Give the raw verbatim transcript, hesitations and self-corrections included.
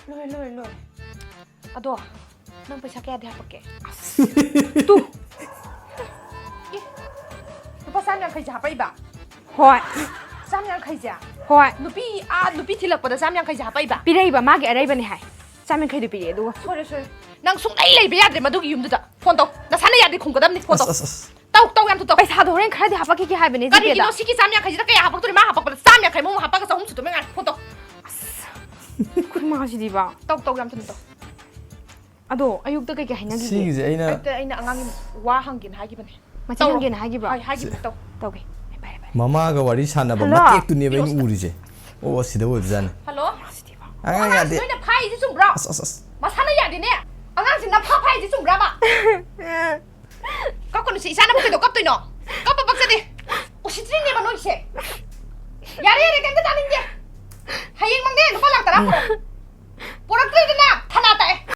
ꯂꯣꯏ, ꯂꯣꯏ, ꯂꯣꯏ꯫ ꯑꯗꯣ, ꯅꯪ ꯄꯩꯁꯥ ꯀꯌꯥꯗꯤ ꯍꯥꯄꯛꯀꯦ? ꯇꯨ꯫ ꯑꯦ, ꯂꯨꯄꯥ ꯆꯥꯝ ꯌꯥꯡꯈꯩꯁꯦ ꯍꯥꯄꯛꯏꯕ? ꯍꯣꯏ꯫ ꯆꯥꯝ ꯌꯥꯡꯈꯩꯁꯦ? ꯍꯣꯏ꯫ ꯅꯨꯄꯤ, ꯑꯥ, ꯅꯨꯄꯤ ꯊꯤꯜꯂꯛꯄꯗ ꯆꯥꯝ ꯌꯥꯡꯈꯩꯁꯦ ꯍꯥꯄꯛꯏꯕ? ꯄꯤꯔꯛꯏꯕ, ꯃꯥꯒꯤ ꯑꯔꯩꯕꯅꯦ ꯍꯥꯏ꯫ ꯆꯥꯝ ꯌꯥꯡꯈꯩꯗꯨ ꯄꯤꯔꯛꯑꯦ, ꯑꯗꯨꯒ꯫ ꯁꯣꯏꯔꯦ, ꯁꯣꯏꯔꯦ꯫ ꯅꯪ ꯁꯨꯡꯂꯩ ꯂꯩꯕ ꯌꯥꯗ꯭ꯔꯦ ꯃꯗꯨꯒꯤ ꯌꯨꯝꯗꯨꯗ꯫ ꯐꯣꯟ ꯇꯧ꯫ ꯅꯁꯥꯅ ꯌꯥꯗ꯭ꯔꯗꯤ ꯈꯨꯝꯒꯗꯕꯅꯤ꯫ ꯐꯣꯟ ꯑꯁ, ꯇꯧ꯫ ꯑꯁ, ꯑꯁ꯫ ꯇꯧ, ꯇꯧ, ꯌꯥꯝ ꯊꯨꯅ ꯇꯧ꯫ ꯄꯩꯁꯥꯗꯣ ꯍꯣꯔꯦꯟ ꯈꯔꯗꯤ ꯍꯥꯄꯛꯈꯤꯒꯦ ꯍꯥꯏꯕꯅꯦ, ꯀꯔꯤꯒꯤꯅꯣ ꯖꯤꯄꯦꯗ꯫ ꯁꯤꯒꯤ ꯆꯥꯝ ꯌꯥꯡꯈꯩꯁꯤꯗ ꯀꯌꯥ ꯍꯥꯄꯛꯇꯣꯔꯤ? ꯃꯥ ꯍꯥꯄꯛꯄꯗ ꯆꯥꯝ ꯌꯥꯡꯈꯩꯃꯨꯛ ꯍꯥꯄꯛꯀ ꯆꯍꯨꯝ ꯁꯨꯗꯣꯏ ꯃꯉꯥꯏ꯫ ꯐꯣꯟ ꯇꯧ꯫ ꯑꯁ, ꯑꯩꯈꯣꯏ ꯃꯥꯁꯤꯗꯤꯕ꯫ ꯇꯧ, ꯇꯧ, ꯌꯥꯝ ꯊꯨꯅ ꯇꯧ꯫ ꯑꯗꯣ ꯑꯌꯨꯛꯇ ꯀꯩꯀꯩ ꯍꯥꯏꯅꯈꯤꯒꯦ? ꯁꯤꯒꯤꯁꯦ ꯑꯩꯅ ꯑꯌꯨꯛꯇ ꯑꯩꯅ ꯑꯉꯥꯡꯒꯤ ꯋꯥ ꯍꯪꯒꯦꯅ ꯍꯥꯏꯈꯤꯕꯅꯦ꯫ ꯃꯆꯤꯟ ꯇꯧꯔꯣ꯫ ꯍꯪꯒꯦꯅ ꯍꯥꯏꯈꯤꯕ꯭ꯔꯣ? ꯍꯣꯏ, ꯍꯥꯏꯈꯤꯕꯅꯦ, ꯁꯤ- ꯇꯧ꯫ ꯇꯧꯒꯦ꯫ ꯐꯔꯦ, ꯐꯔꯦ꯫ ꯃꯃꯥꯒ ꯋꯥꯔꯤ ꯁꯥꯟꯅꯕ ꯍꯜꯂꯣ? ꯃꯇꯦꯛꯇꯨꯅꯦꯕ ꯑꯩꯅ ꯄꯤꯔꯣꯁꯇ꯫ ꯎꯔꯤꯁꯦ꯫ ꯑꯣ, ꯑꯁꯤꯗ ꯑꯣꯏꯕꯖꯥꯠꯅꯤ꯫ ꯍꯜꯂꯣ? ꯃꯥꯁꯤꯗꯤꯕ꯫ ꯑꯉꯥꯡ ꯑꯉꯥꯡꯁꯤ ꯌꯥꯗꯦ꯫ ꯅꯣꯏꯅ ꯐꯥꯏꯁꯤ ꯆꯨꯝꯕ꯭ꯔꯣ? ꯑꯁ, ꯑꯁ, ꯑꯁ꯫ ꯃꯁꯥꯅ ꯌꯥꯗꯦꯅꯦ꯫ ꯑꯉꯥꯡꯁꯤ ꯅꯐꯥ ꯐꯥꯏꯁꯤ ꯆꯨꯝꯕ꯭ꯔꯕ? ꯀꯞꯀꯅꯨꯁꯦ, ꯏꯆꯥꯅꯕꯨ ꯀꯩꯗꯧ ꯀꯞꯇꯣꯏꯅꯣ? ꯀꯞꯄ ꯄꯛꯆꯗꯦ꯫ ꯎꯁꯤꯠꯇ꯭ꯔꯤꯅꯦꯕ ꯅꯣꯏꯁꯦ꯫ ꯌꯥꯔꯦ, ꯌꯥꯔꯦ, ꯀꯩꯝꯇ ꯇꯥꯅꯤꯡꯗꯦ꯫ ꯍꯌꯦꯡꯃꯛꯅꯦ ꯂꯨꯄꯥ ꯂꯥꯛ ꯇꯔꯥ ꯄꯨꯔꯛꯑꯣ꯫